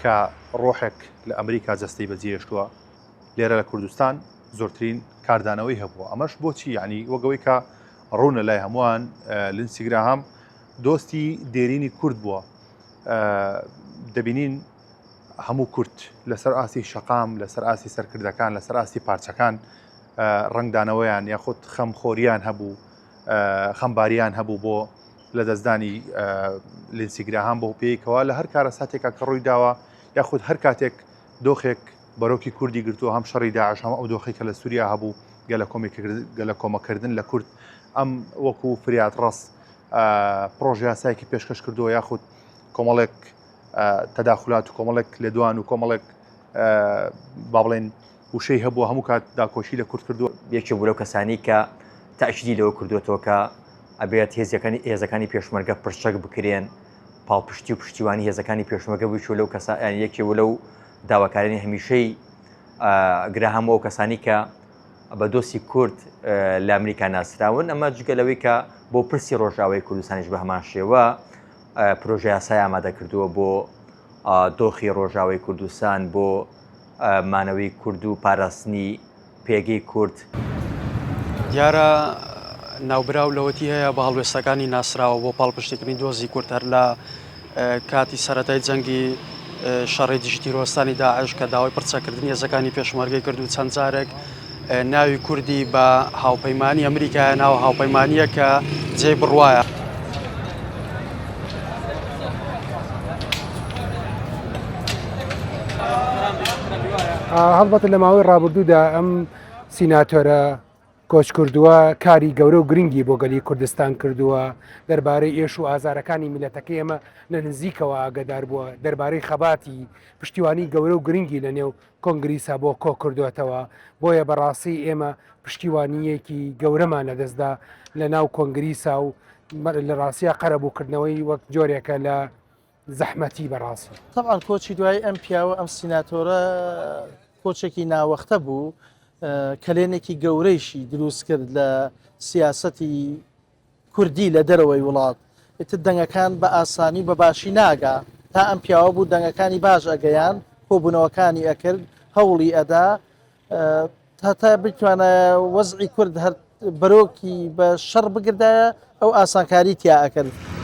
کە ڕۆحێک لە ئەمریکا جەستەی بەجێهێشتووە لێرە لە کوردستان زۆرترین کاردانەوەی هەبووە ئەمەش بۆچی یعنی وەگەوەی کە ڕوونە لای هەمووان لینسی گراهام دۆستی دێرینی کورد بووە دەبینین هەموو کورد لەسەر ئاستی شەقام لەسەر ئاستی سەرکردەکان لەسەر ئاستی پارچەکان ڕەنگدانەوەیان یاخود خەمخۆریان هەبوو خەمباریان هەبوو بۆ لەدەستدانی لینسی گراهام بۆ پێیکەوە لە هەر کارەساتێکا کە ڕووی داوە یاخود هەر کاتێک دۆخێک بەرۆکی کوردی گرتووە هەم شەڕی داعش هەم ئەو دۆخی کە لە سووریا هەبوو گەلە کۆمەکردن لە کورد ئەم وەکو فریاد ڕەس پرۆژیاسایکی پێشکەش کردووە یاخود کۆمەڵێک تەداخلات و کۆمەڵێک لێدوان و کۆمەڵێک با بڵێن وشەی هەبووە هەموو کات داکۆکی لە کورد کردووە. یەکێ بوو لەو کەسانەی کە تەئکیدی لەوە کردووەتەوە کە ئەبێت هێزەکانی هێزەکانی پێشمەرگە پرچەک بکرێن، پاڵپشتی و پشتیوانی هێزەکانی پێشمەرگە بوو لەو کەسە یان یەکێ بوو لەو داواکارانی هەمیشەی گراهام و ئەو کەسانی کە بە دۆستی کورد لە ئەمریکا ناسراون ئەمە جگە لەوەی کە بۆ پرسی ڕۆژاوای کوردستانیش بە هەمان شێوە پرۆژە یاسای ئامادە کردووە بۆ دۆخی ڕۆژاوای کوردستان بۆ مانەوەی کورد و پاراستنی پێگەی کورد. دیارە ناوبراو لەوەتی هەیە بە هەڵوێستەکانی ناسراوە بۆ پاڵپشتیکردنی دۆزی کورد هەر لە کاتی سەرەتای جەنگی شەڕی دژی تیرۆرستانی داعش کە داوای پڕچەکردنی هێزەکانی پێشمەرگەی کرد و چەند جارێک ناوی کوردی بە هاوپەیمانی ئەمریکایە ناوە هاوپەیمانییە کە جێی بڕوایە. هەڵبەتە لە ماوەی ڕابردوودا ئەم سیناتۆرە کۆچکردووە کاری گەورە و گرنگی بۆ گەلی کوردستان کردووە دەربارەی ئێش و ئازارەکانی میلەتەکەی ئێمە لە نزیکەوە ئاگدار بووە دەربارەی خەباتی پشتیوانی گەورە و گرنگی لە نێو کۆنگریسا بۆ کۆکردوێتەوە بۆیە بەڕاستی ئێمە پشتیوانییەکی گەورەمان لەدەستدا لە ناو کۆنگریسا و لە ڕاستیا قەرەبووکردنەوەی وەک جۆرێکە لە زەحمەتی بەڕاستی. تەبعەن کۆچی دوایی ئەم پیاوە ئەم سیناتۆرە کۆچێکی ناوەختە بوو کەلێنێکی گەورەیشی دروست کرد لە سیاسەتی کوردی لە دەرەوەی وڵات ئیتر دەنگەکان بە ئاسانی و بە باشی ناگا تا ئەم پیاوە بوو دەنگەکانی باش ئەگەیان کۆبوونەوەکانی ئەکرد هەوڵی ئەدا تا تا بتوانایە وەزعی کورد هەر بەرۆکی بە شەڕ بگردایە ئەو ئاسانکاری تیا ئەکرد.